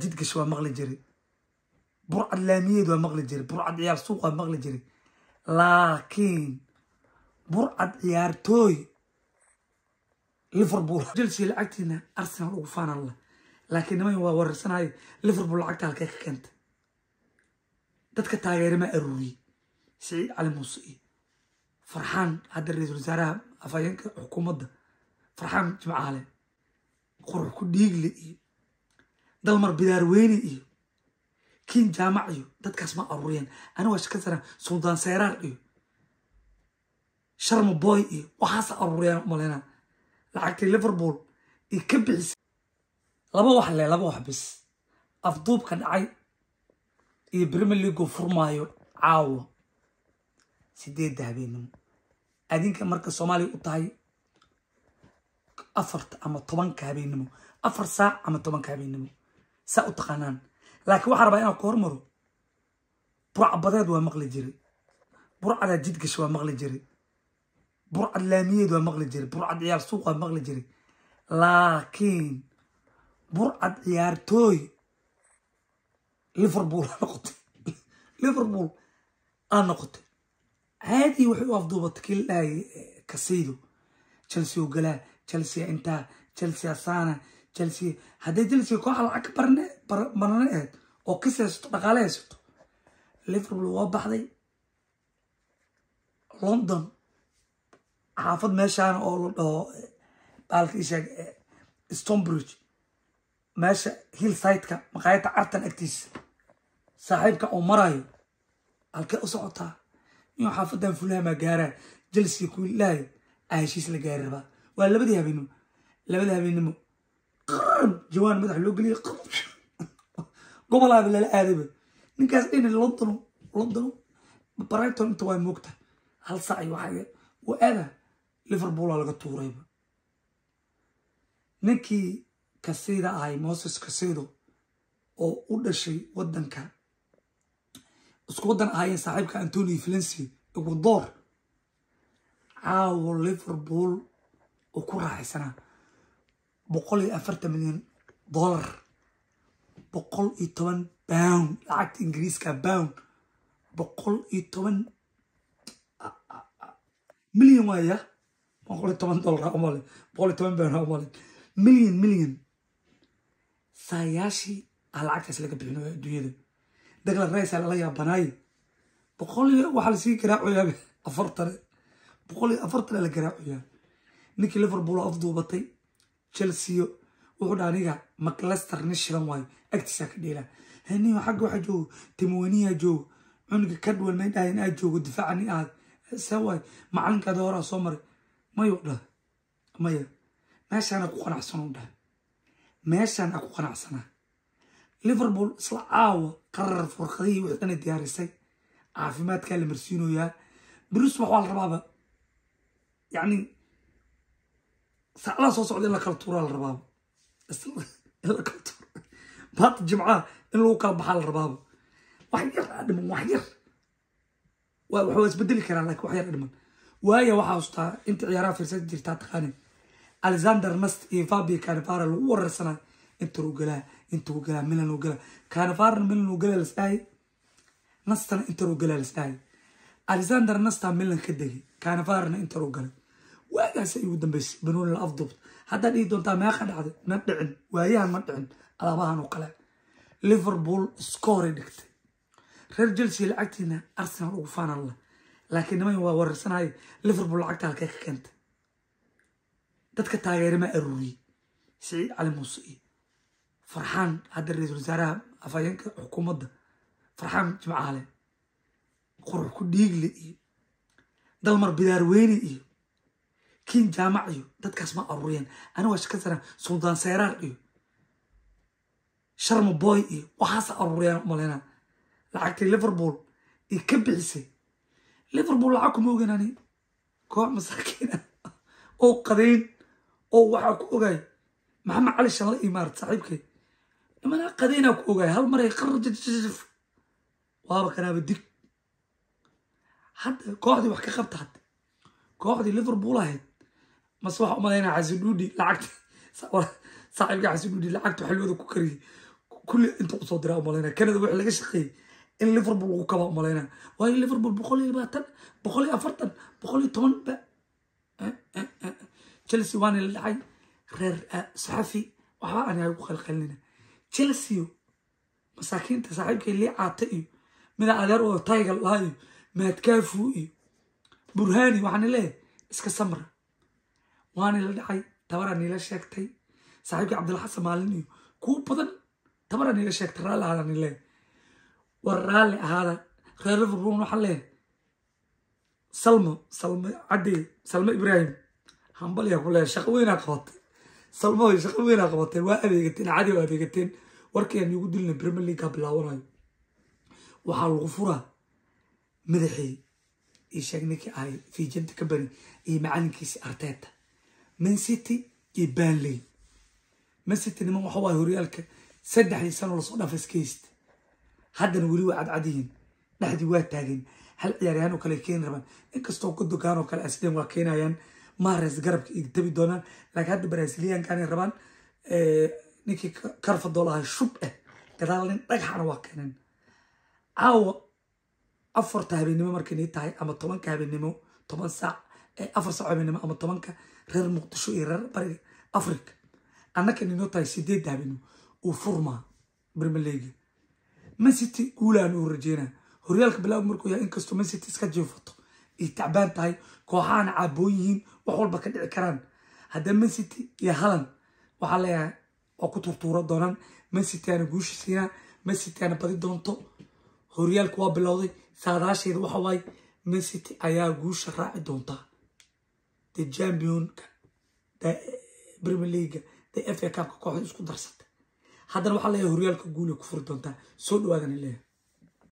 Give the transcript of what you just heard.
Jidgasha waa maqli jiray, burcad laamiyeed waa maqli jiray, burcad ciyaar suuq waa maqli jiray, laakiin burcad ciyaartooy Liverpool, Chelsea lacagtiina Arsenal ugu faanalla. Laakiin niman waa wareersanaya, Liverpool lacagta halkee ka keentay? Dadka taageerama aruuriyey Siciid Cali Muuse iyo Farxaan, hadda ra-iisul wasaaraha, afhayeenka xukuumadda Farxaan Jimcaale, qurux ku dhiigle iyo Dalmar Bidaarweyne iyo Kiin Jaamac iyo dadkaas ma aruuriyeen. Ani waa shaka sana Suldaan Seyraar iyo Sharma Boy iyo waxaasa aruuriyaan umaleyna lacagtii Liverpool iyo ka bixisay. Laba wax le, laba wax bis: afduubka dhacay iyo Premier League furmaayo caawa 8-da habeenimo. Adinka marka Soomaaliya u tahay 4-ta ama 10-ka habeenimo, 4 saac ama 10-ka habeenimo saa u taqaanaan. Laakiin waxaan rabaa inaan ku hormaro burcbadeed waa maqli jiray, burcadaa jidgasha waa maqli jiray, burcad laamiyeed waa maqli jiray, burcad ciyaar suuq waa maqli jiray, laakiin burcad ciyaartooy Liverpool aa noqotay. Liverpool aa noqotay caadi waxay u afduubatay kii la dhahayay Caicedo. Chelsea u galaa, Chelsea intaa, Chelsea asana, Chelsea hadday Chelsea kooxa lacag ka barne barane ahayd oo kis haysato, dhaqaale haysato. Liverpool waa baxday London, xaafad meeshaana oo la dhaho baalka isheeg Stonebridge, meesha hillside-ka maqaayadda Cartan agtiisa. Saaxiibka uu marayo, halkee u socotaa? Inuu xaafadan Fulhamaa gaaraa, Chelsea kuilaahay a heshiis la gaari rabaa. Waa labadii habeenimo, labada habeenimo qaran jawaan madax loo geliyay, gobolaaba lala aadayba ninkaas dhina London. London Brighton inta waa moogta hal saac iyo waxaa waa aada Liverpoola laga tuurayba ninkii Caicedo ahay, Moses Caicedo, oo u dhashay wadanka isku waddan ahaayeen saaxiibka Antonio Valencia, Ecuador. Caawo Liverpool oo ku raaxaysanaa 140 milyan dollar, 110 pound, lacagta Ingiriiska pound, 110 milyan waaya, 110 dollar umale, 110 pound umale, milyan milyan saayaashii ah lacagtaas laga bixinayo adduunyada. Declan Rice lala yaabanaaye, boqol iyo waxaa lasii garaacoyaa 40, 140 la garaacoyaa. Ninkii Liverpool afduubatay Chelsea wuxuu dhaha aniga Mac Allister nin shidan waayo, agtiisaa ka dheelaa. Nin xagga waxaa joogo Timwaniya joogo, cunuga Cadwell may dhahayn aa joogo, difaaca nin ahay see waay, macalinkaada horaa soo maray mayuu dhaha maya, meeshaana ku qanacsano dhaha, meeshaan a ku qanacsanaa. Liverpool isla caawa qarar warqadihii wixii dhanay diyaarisay, caafimaadkaa la marsiinoyaa, beri subax waa la rabaaba, yacni saacadaha soo socda in la kala tuuraa la rabaaba, in la kala tuuro maanta Jimcaha, in lagu kala baxaa la rabaaba. Wax yar aa dhiman, wax yar waa isbedeli karaa, laakiin wax yar dhiman waaya. Waxaa hustaa inta ciyaaraha fiirsan jirtaa taqaani Alexander Nast iyo Fabio Cannavaro lagu wareersanaa, Inter uu galaa, inta uu galaa, Milan uu galaa. Cannavarona Milan uu galaa lasdhahay, Nastana Inter uu galaa lasdhahay. Alexander Nasta Milan ka degay, Cannavarona Inter uu galay. Waagaas ay ugu dambeysay banooni la afduubto. Haddaad dhihi doontaa meeqa dhacday? Ma dhicin waayahan, ma dhicin alaabahan oo kale. Liverpool scoray dhigtay. Reer Chelsea lacagtiina Arsenal ugu faanalla. Laakiin niman waa wareersanaya, Liverpool lacagta halkee ka keentay? Dadka taageerama aruuriyey Siciid Cali Muuse iyo Farxaan, hadda ra-iisul wasaaraha, afhayeenka xukuumadda Farxaan Jimcaale, qurux ku dhiigle iyo Dalmar Bidaarweyne iyo Kiin Jaamac iyo dadkaas ma aruuriyeen. Ani waa shaka sana Suldaan Seyraar iyo Sharma Boy iyo waxaasa aruuriyaan umaleyna lacagtii Liverpool iyo ka bixisay. Liverpool lacag kuma ogen ani, koox masaakiina oo qadayn oo waxaa ku ogaay Maxamed Cali Shanle iyo maarat saaxiibkay nimanaa qadaynaa ku ogaay. Hal maray qarjajajaf waaba kanaaba dig. Hadda kooxdii wax ka qabta, hadda kooxdii Liverpool ahayd mase waxaa umalaynaa Xasidhuudhi lacagta, saaxiibka Xasidhuudhi lacagta xalwada ku kariyey. Kulli inta usoo diraa umalaynaa Canada wixii laga shaqeeyey in Liverpool lagu kaba umalaynaa, waayo Liverpool 120, 140, 110 ba. Chelsea waana la dhacay. Reer saxafi waxba aan ku qalqalinina. Chelsea masaakiinta, saaxiibkay lii caata iyo mida adeer oo taygal lahaa iyo maadkaafu iyo Burhani, waxaan leeyahay iska samra, waana la dhacay. Tabaraa niila sheegtay, saaxiibkii Cabdilxasan Maalin iyo kuwo badan, tabaraa niila sheegtay. Raalli ahaada ni leeyahay, war raalli ahaada. Reer Liverpool waxaan leeyahay Salmo, Salmo Cadde, Salmo Ibrahim, hambalyaa ku leeyahay. Shaqo weynaa qabatay Salmo, shaqo weynaa qabatay. Waa adeegateen, cadi waa adeegateen. Warkayaan iigu dilna, Premier League bilaawanayo, waxaa lagu furaa madaxii iyo sheeg ninkii ahay Vincent Kompany iyo macalinkiisi Arteta, Man City iyo Burnley. Man City niman waxa waaye horyaalka 3dii sano lasoo dhaafay iska haysta, haddana weli waa cadcad yihiin, dhexdii waa taageen. Hal ciyaaryahan oo kale keeni rabaan, inkastoo Gundogan oo kale asleen waa keenayaan, Mahrez garabka iyo tabi doonaan, laakiin hadda Braziliankanay rabaan, ninkii Carvajal ahay shub ah gadaal nin dhagaxana waa keeneen. Caawa 4ta habeenimo markay nii tahay ama 10ka habeenimo, 10 saac, 4 saac habeenimo ama 10ka reer Muqdisho iyo reer Bariga Africa, annaka ninoo tahay 8da habeenimo uu furmaa Premier League. Man City guulaan uu rajeynaa horyaalka bilaab markuu yahay, inkastoo Man City iska jiifato iyo tacbaan tahay, kooxahana caaboon yihiin, wax walba ka dhici karaan, haddana Man City iyo Haaland waxaa leeyahay waa ku turtuura doonaan. Man City aana guusha siinaa, Man City aana badi doonto. Horyaalka waa bilowday, saadaasheeda waxa waaye Man City ayaa guusha raaci doontaa, the championka, the Premier League, the FA Cupka kooxda isku darsatay. Haddana waxaa leeyahay horyaalka guulay ku furi doontaa. Soo dhawaadana leeyahay.